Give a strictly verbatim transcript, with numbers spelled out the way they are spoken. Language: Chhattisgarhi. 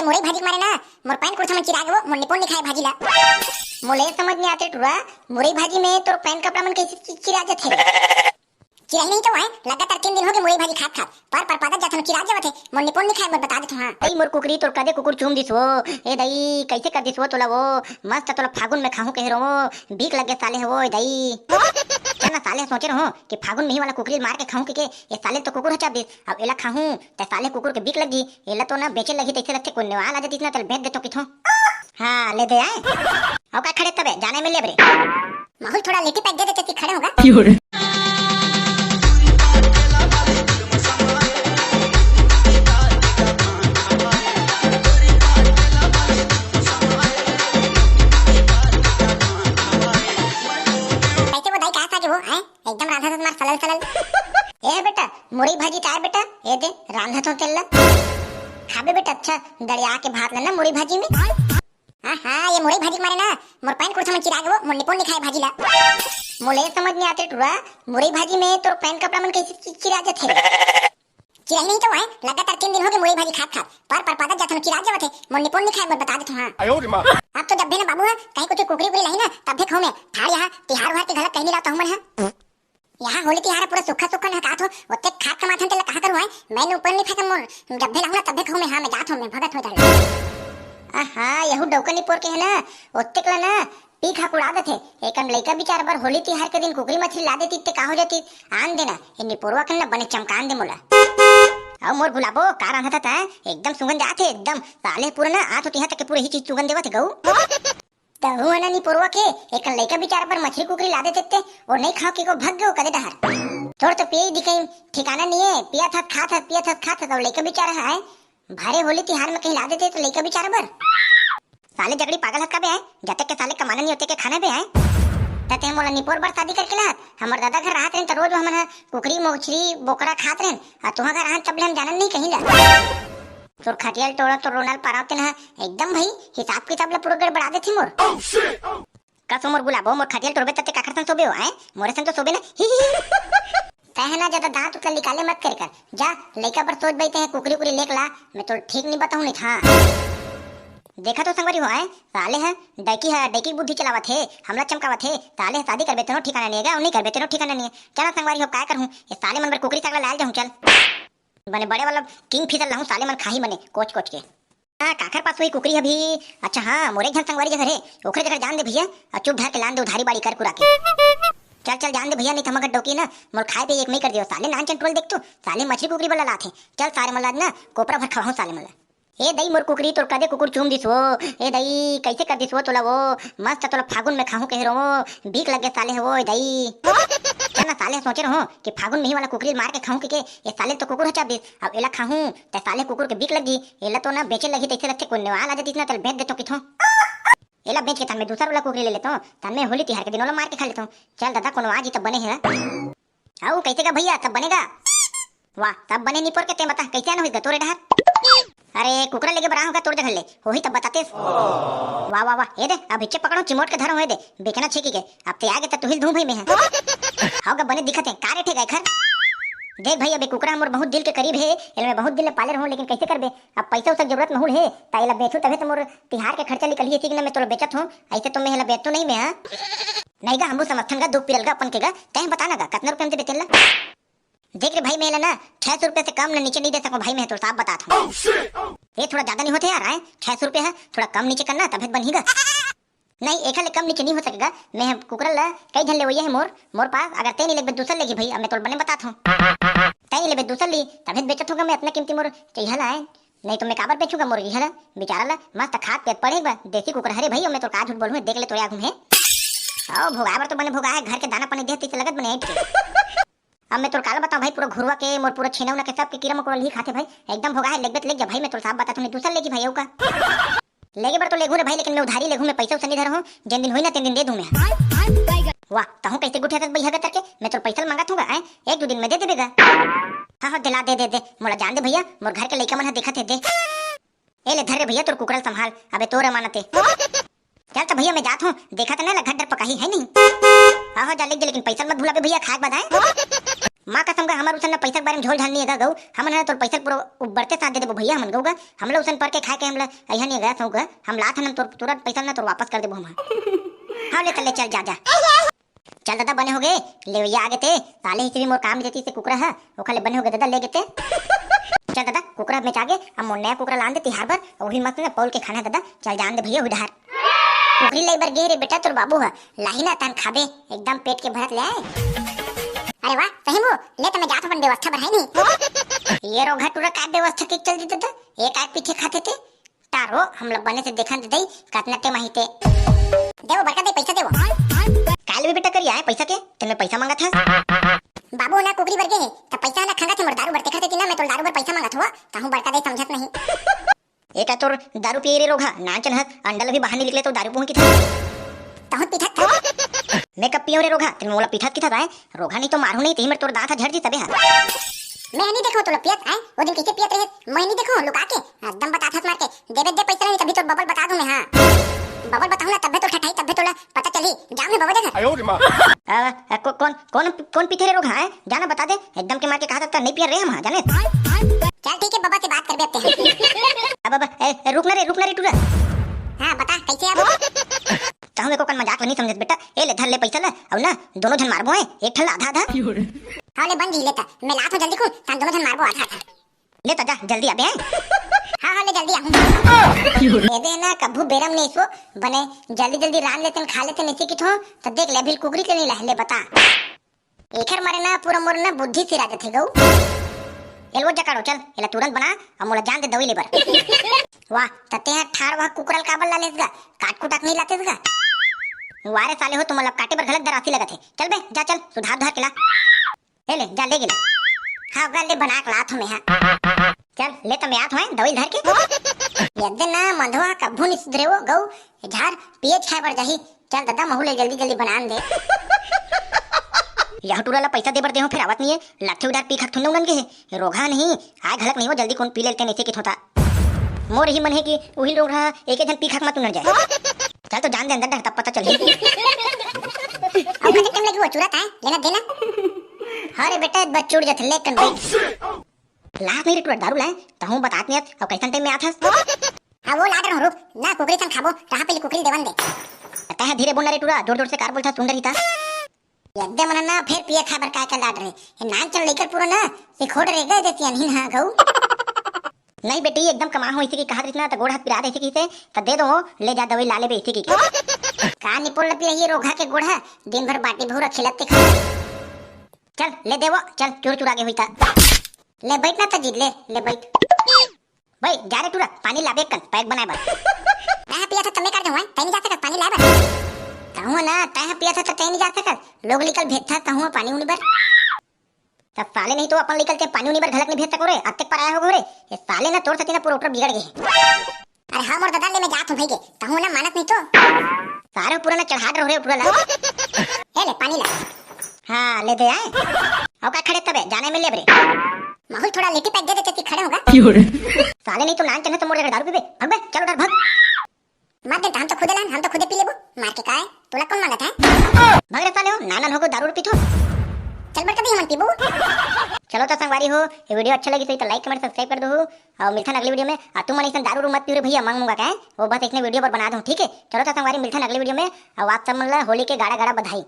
मुरई भाजी के मारे ना, मोर पैंट कुर्ता मन चिरा गे वो, मोर निपोर नइ खाय भाजी ला। मोला ये समझ नइ आत रे टुरा, मुरई भाजी में तोर पैंट कपड़ा मन कइसे चि-, चिरा जथे? चिराही नहीं तो है, लगातार तीन दिन हो गे मुरई भाजी खात खात, पर पर पादत जाथन, चिरा जावत हे, मोर निपोर नइ खाय, मैं बता देथव, हाँ। ए मोर कुकरी, तोर कदे कुकुर चूम दिस वो, ए दई, कइसे कर दिस वो तोला वो, मस्त तोला फागुन में खाहूं कहे रहो वो, बीक लग गे साले हे वो, ए दई। चल ना साले, सोचे रहो कि फागुन में ही वाला कुकरी मार के खाहूं के, के, ए साले तो कुकुर ह चाब दिस, अब एला खाहूं, ते साले कुकुर के बीक लग जी, एला तो ना बेचे लगही तइसे लगथे, कोई नेवाल आ जातिस ना, तेला बेच देथव किथों। हाँ, ले दे आए। अउ का खड़े तबे, जाने में लेब रे। माहौल थोड़ा लेटी पैक दे दे, चेती खड़े होगा। कैसे वो दाई, का सागे वो, हैं? एकदम रांधा था तुम्हार सलल सलल। ए बेटा, मुरई भाजी चाय बेटा, ए दे, रांधा तो तेल ला। खाबे बेटा, अच्छा, दड़िया के भात लेना मुरई भाजी में। हाँ, हाँ, ये मुरई भाजी के मारे ना, मोर पैंट कुर्ता मन चिरा गे वो, मोर निपोर नइ खाय भाजी ला। मोला ये समझ नइ आत रे टुरा, मुरई भाजी में तोर पैंट कपड़ा मन कइसे चि-, चिरा जथे? चिराही नहीं तो है, लगातार तीन दिन हो गे मुरई भाजी खात खात, पर पर पादत जाथन, चिरा जावत हे, मोर निपोर नइ खाय, मैं बता देथव, हाँ। अब तो जब भी ना बाबू हा, कहीं कुछ कुकरी उकरी लाही ना, तब भी खाहूं मैं, ठाड़ यहाँ, तिहार उहार के घलक कहीं नइ लावत हूँ मन, हाँ। यहाँ होली तिहार पूरा सूखा सूखा नहकात हो, ओते खात कमाथन तेला कहा करूँ है, मैं ऊपर नइ फेंकन मोर, जब भी लाहूं ना तब भी खाहूं मैं, हाँ मैं जात हूँ मैं, भगत हो जाए। आहा, यहू डौका निपोर के है ना, ओतेक ला ना, पी खा उड़ा देथे, एकन लइका बिचार बर होली तिहार के दिन कुकरी मछली ला देती ते का हो जाती, आन देना, ये निपोरवा कन ना बने चमकान दे मोला। अउ मोर गुलाबो, का रांधत हस तैं? एकदम सुगंध आथे, एकदम, साले पूरा ना, आत होती यहाँ तक के पूरा ही चीज सुगंध देवत हे गऊ। तहू हना निपोरवा के, एक लइका बिचारा बर मछरी कुकरी ला देते ते, वो नहीं खाओ के को भग गयो कदे डहर। तोर तो पिए दिखाई ठिकाना नहीं है, पिया था, खा था, पिया था, खा था, तो लइका बिचारा है। भारे होली तिहार में कहीं ला देते तो लइका बिचारा बर। साले जगड़ी पागल हस का बे आए, जते के साले कमाना नहीं होते के खाना बे आए। तते मोला निपोर बर शादी करके लात, हमर दादा घर रहत रहिन त रोज हमन ह कुकरी, मोछरी, बोकरा खात रहिन, आ तुहा घर रहन तब ले हम जानन नहीं कहीं ला। तोर खटियाल टोरा, तोर रोनाल पराव तेन ह एकदम भाई हिसाब किताब ला पूरा गड़बड़ा देथे मोर। कस मोर गुलाबो, मोर खटियाल टोरबे तते काखर संग सोबे हो, आए? मोरे संग तो सोबे ना। ही, ही, ही। तै ह ना ज्यादा दांत उतला निकाले मत करे कर। जा, लइका बर सोच बइते हैं, कुकरी उकरी लेक ला, मैं तो ठीक नहीं बताऊं नहीं था। देखा तो संगवारी हो, आए? साले ह, डैकी ह, डैकी बुद्धि चलावत हे, हमला चमकावत हे। साले ह शादी करबे तेनो ठिकाना नहीं है, नहीं करबे तेनो ठिकाना नहीं है। चला संगवारी हो, काय करहूं? ये साले मन बर कुकरी साग ला लायल जाहूं, चल। बने बड़े वाला किंग फिशर लाहूं, साले मन खाही बने, कोच कोच के। हाँ, काखर पास हुई कुकरी अभी? अच्छा हाँ, मोरे एक झन संगवारी जगह रे, ओखरे जगह जान दे भैया, अउ चुप धर के लान दे उधारी बाड़ी कर कुरा के। चल, चल, जान दे भैया, नहीं त हमर घर डौकी ना, मोर खाए पे एक मई कर दियो। साले नान चंटुअल देख तो, साले मछली कुकरी वाला लात हे। चल सारे मन ला ना, कोपरा भर खवाहूं साले मन ला। ए दई मोर कुकरी, तोर कदे कुकुर चूम दिस वो, ए दई, कैसे कर दिस वो तोला वो, मस्त तोला फागुन में खाहूं कहे रहो, बीक लग गे साले हे वो, ए दई। चल ना साले, सोचे रहो कि फागुन में ही वाला कुकरी मार के खाहूं के, के, ए साले तो कुकुर ह चाब दिस, अब एला खाहूं, ते साले कुकुर के बीक लग जी, एला तो ना बेचे लगी तैसे लगथे, कोई नेवाल आ जातिस ना, तेला बेच देतो किथों। एला बेच के तन में दूसर वाला कुकरी ले लेतो, तन में होली तिहार के दिन ओला मार के खा लेतो। चल दादा, कोनो आ जी तब बने हे। हाउ, कैसे गा भैया, तब बने गा? वाह, तब बने निपोर के, ते बता, कैसे आना होइस गा तोरे डहर? अरे, कुकरा लेगे बर आए हों गा तोर जगह ले, होही तब बतातेस। वाह, वाह, वाह, ए दे, अब हिच्चे पकड़ो, चिमोट के धरो, ए दे, बेचना छेकी के, अब ते आगे त तुहिल धूम भई में है। हाउ गा, बने दिखत हे, का रेट हे गा एखर? देख भाई, अबे कुकरा हमर बहुत दिल के करीब हे, एला मैं बहुत दिन ले पाले रहूं, लेकिन कैसे करबे? अब पैसा उसा जरूरत महूल हे, त एला बेचूं तभे त मोर तिहार के खर्चा निकलही, इसी के ना मैं तोला बेचत हों, ऐसे तो मैं एला बेचतो नहीं मैं, हाँ? नहीं गा, हमू समझथन गा, दुख पिरल गा अपन के गा, तैं बता ना गा, कतना रुपया में देबे तेला? देख रे भाई, मैं एला ना छह सौ रुपया से कम ना नीचे नहीं दे सकूं भाई, मैं तोर साफ बतात हों। ये थोड़ा ज्यादा नहीं होथे यार, आए? छह सौ रुपया है, थोड़ा कम नीचे करना, तभे त बनही गा। नहीं, एखर ले कम नीचे नहीं हो सकेगा। मैं ह कुकरा ला कई झन लेवइया हे मोर, मोर पास, अगर तैं नहीं लेबे दूसर लेगी भई, अब मैं तोर बने बतात हों। तैं नहीं लेबे दूसर ली, तभे त बेचत हों गा मैं, अतना कीमती मोर चइहा ला आए। नहीं तो मैं काबर बेचूं गा मोर इहा ला, बेचारा ला, मस्त खात पियत पड़े एक बार, देसी कुकरा हरे भई, अब मैं तोर का झूठ बोलूं, देख ले तोरे आगू में। आओ, भोगाए बर तो बने भोगा हे, घर के दाना पानी देह तइसे लगत बने ऐंठ के। अब मैं तोर काला बताऊं भाई, पूरा घुरवा के, मोर पूरा छेना उना के, सब के कीरा मकोड़ा लिही खाथे भाई। एकदम भोगा हे, लेगबे त लेग जा भाई, मैं तोर साफ बतात हों, नहीं दूसर लेगी भाई, अउ का? लेगे बर तो लेगहूं रे भाई, लेकिन मैं उधारी लेगहूं, मैं पैसा उसा नहीं धरे हों, जेन दिन होई ना तेन दिन दे दूं मैं। वाह, तहूं कैसे गुठियाथस बइहा गा तरके, मैं तोर पैसा ल मांगत हों गा, आए? एक दू दिन में दे देबे गा। हाँ, हाँ, दिला दे, दे, दे, मोला जान दे भैया, मोर घर के लइका मन ह देखत हे, दे। ए ले धर रे भैया, तोर कुकरा ल संभाल, अबे तोर अमानत हे। चल त भैया, मैं जात हों, देखत ना, ला घर डर पकाही है नहीं। हाँ, हाँ, जा लेग जा, लेकिन पैसा मत भुलाबे भैया, खाए के बाद आए। माँ कसम गा, हमर उसन ना पैसा के बारे में झोल झाल नहीं है गा गऊ। हमन ना तोर पैसा पूरा उबरते साथ दे देबो भैया, हमन गऊ गा। हमला उसन पर के खाए के हमला अइहा नहीं गा सऊ गा। हम लात हन तोर तुरंत पैसा ना तोर वापस कर देबो हम। हाँ ले तले चल जा जा। चल दादा बने हो गए, लेवैया आ गए थे। साले ही से भी मोर काम देती से कुकरा है, ओखा ले बने हो गए दादा ले गए थे। चल दादा कुकरा बेच आ गए, अब मोर नया कुकरा लान दे तिहार बर, वही मस्त ना पौल के खाना दादा। चल जान दे भैया उधार। कुकरी ले बर गे रे बेटा तोर बाबू ह, लाही ना तन खाबे, एकदम पेट के भरत ले आए। अरे वाह सही वो, ले त मैं जात अपन व्यवस्था बढ़ाई नहीं। ये रोघा टूरा का व्यवस्था के चल देते त, एक आग पीछे खाते थे। तारो हम लोग बने से देखन दे दई, कतना टे माहिते। देवो बड़का दे पैसा देवो। काल भी बेटा करिया है पैसा के, ते मैं पैसा मांगत हस। बाबू ना कुकरी बर गे हे, त पैसा ना खंगा थे मोर दारू बर, तेखर ते ना मैं तोर दारू बर पैसा मांगत हुआ, कहूं बड़का दे समझत नहीं। एका तोर दारू पिए रे रोघा, नान चन हस, अंडा ल भी बाहर नहीं निकले तो दारू पहुंच किथे। तहूं पीठत था। मैं कब पियो रे रोघा, तेन मोला पीठत किथा ताए, रोघा नहीं तो मारू नहीं, तेही मेर तोर दांत ह झड़ जी तबे हा। मैं नहीं देखो तोला पियत आए, वो दिन कैसे पियत रहे, मैं नहीं देखो लुका के, एकदम बता थस मार के, देबे दे पैसा नहीं तभी तो बबल बता दूं मैं, हाँ। बबल बताऊं ना तब्बे तो ठठाई, तब्बे तोला पता चली, जाओ मैं बबल देखा। आ, आ, को, कौन कौन कौन पीथे रे रोघा है? जाना बता दे, एकदम के मार के कहा था नहीं पिया रे हम, हाँ, जाने। चल ठीक है, बाबा से बात कर बेते हैं। अब अब ए, ए, रुक ना रे, रुक ना रे टूरा। हाँ बता कैसे अब? कहूँ एको कन मजाक नहीं समझत बेटा। ए ले धर ले पैसा ला, अब ना दोनों झन मारबो है, एक ठन ला आधा आधा। हाँ ले बन जी लेता, मैं लात हूँ जल्दी खून, तान दोनों झन मारबो आधा आधा। ले त जा जल्दी आबे हैं। हाँ हाँ ले जल्दी आहूँ। एदे ना कभू बेरम नहीं सो बने, जल्दी जल्दी रान लेते खा लेते नहीं किथो। तो देख ले अभी कुकरी के नहीं लहले बता। एखर मारे ना पूरा मोर ना बुद्धि सिरा जथे गऊ। एल वो जकाड़ो चल, एला तुरंत बना, अब मोला जान दे दवाई लेबर। वाह तते ठार वाह कुकरल काबर ला लेस गा, काट कुटाक नहीं लातेस गा। वारे साले हो तुम्हारा काटे बर गलत दरासी लगत है। चल बे जा चल सुधार धार के ला। ले ले जा ले गेला। हाँ गा ले बना के लात हूँ मैं हाँ। चल ले त मैं आत हूँ दवाई धर के। यदे ना मंधवा कभू नहीं सुधरे वो गऊ, झार पिए खाए बर जाही। चल दादा महू ले जल्दी जल्दी बनान दे। यह टूरा ला पैसा दे बर दे हो फिर आवत नहीं है, लाठे उधार पी खाक थुन्नू नन के है। रोघा नहीं आए घलक नहीं हो, जल्दी कौन पी लेते नहीं से कित होता। मोर ही मन है कि उही लोग रहा एक एक जन पी खाक मत उनर जाए। चल तो जान दे अंदर डर तब पता चल। अब कते टाइम लगी वो चूरा था लेना देना। हाँ रे बेटा बस चूड़ जत ले कन भाई। लात नहीं रे टूरा दारू लाए, तहूँ बतात नहीं अब कैसन टाइम में आत हस। हाँ वो लात रहूँ रुक ना कुकरी सन खाबो, रहा पहले कुकरी देवन दे। तह धीरे बोल ना रे टूरा, जोर जोर से कार बोलता सुन रही था। यद्दे मन ना फिर पिए खाए बर काय का लाड रहे। ये नान चल लेकर पूरा ना सिखोड़ रे गए देती अनहिन हाँ गऊ। नहीं बेटी एकदम कमा हो इसी की कहा ना तो गोड़ हाथ पिरा दे इसी की से तो दे दो। ले जा दवाई ला ले बे इसी की। का निपोल पी रही है रोघा के गोड़ है, दिन भर बाटी भूरा खिलत ते खा। चल ले देवो चल चूर चुरा के हुई था। ले बैठ ना तो जीत ले, ले बैठ। भाई जा रे टूरा पानी लाबे कन पैक बनाए बर। मैं पिया था तमे कर दूं तै नहीं जा सकत पानी लाए बर। कहूँ ना तै पिया था तो तै नहीं जा सकत, लोग निकल भेजता कहूँ पानी उनी बर। तब साले नहीं तो अपन निकलते पानी उनी बर घलक नहीं भेज सको रे, अतेक पर आया होगो रे। ये साले ना तोर सती ना पूरा उटर बिगड़ गए। अरे हाँ मोर दादा ले मैं जात हूँ भाई के, कहूँ ना मानत नहीं तो। सारे पूरा ना चढ़ा रहो रे पूरा ला। ए ले पानी ला। हाँ ले दे आए। और का खड़े तबे जाने में लेब रे। माहौल थोड़ा लेटी पैक दे दे तेती खड़े होगा। साले नहीं तो नान चढ़े तो मोर जगह दारू पीबे। भग बे चलो डर भग। मत दे हम तो खुदे लान, हम तो खुदे पी लेबो। मार के काय तोला कौन मांगत है? भग रे साले हो नानन होगो दारू पीथो। चल बर कभी हमन पीबो। चलो तो संगवारी हो ये वीडियो अच्छा लगी सही तो लाइक कमेंट सब्सक्राइब कर दो। और मिलथन अगली वीडियो में। आ तुम मन ऐसा दारू उरू मत पियो रे भैया, मांग मुंगा का है वो बस इसने वीडियो पर बना दूं ठीक है। चलो तो संगवारी मिलथन अगली वीडियो में। और आप सब मन ला होली के गाड़ा गाड़ा बधाई।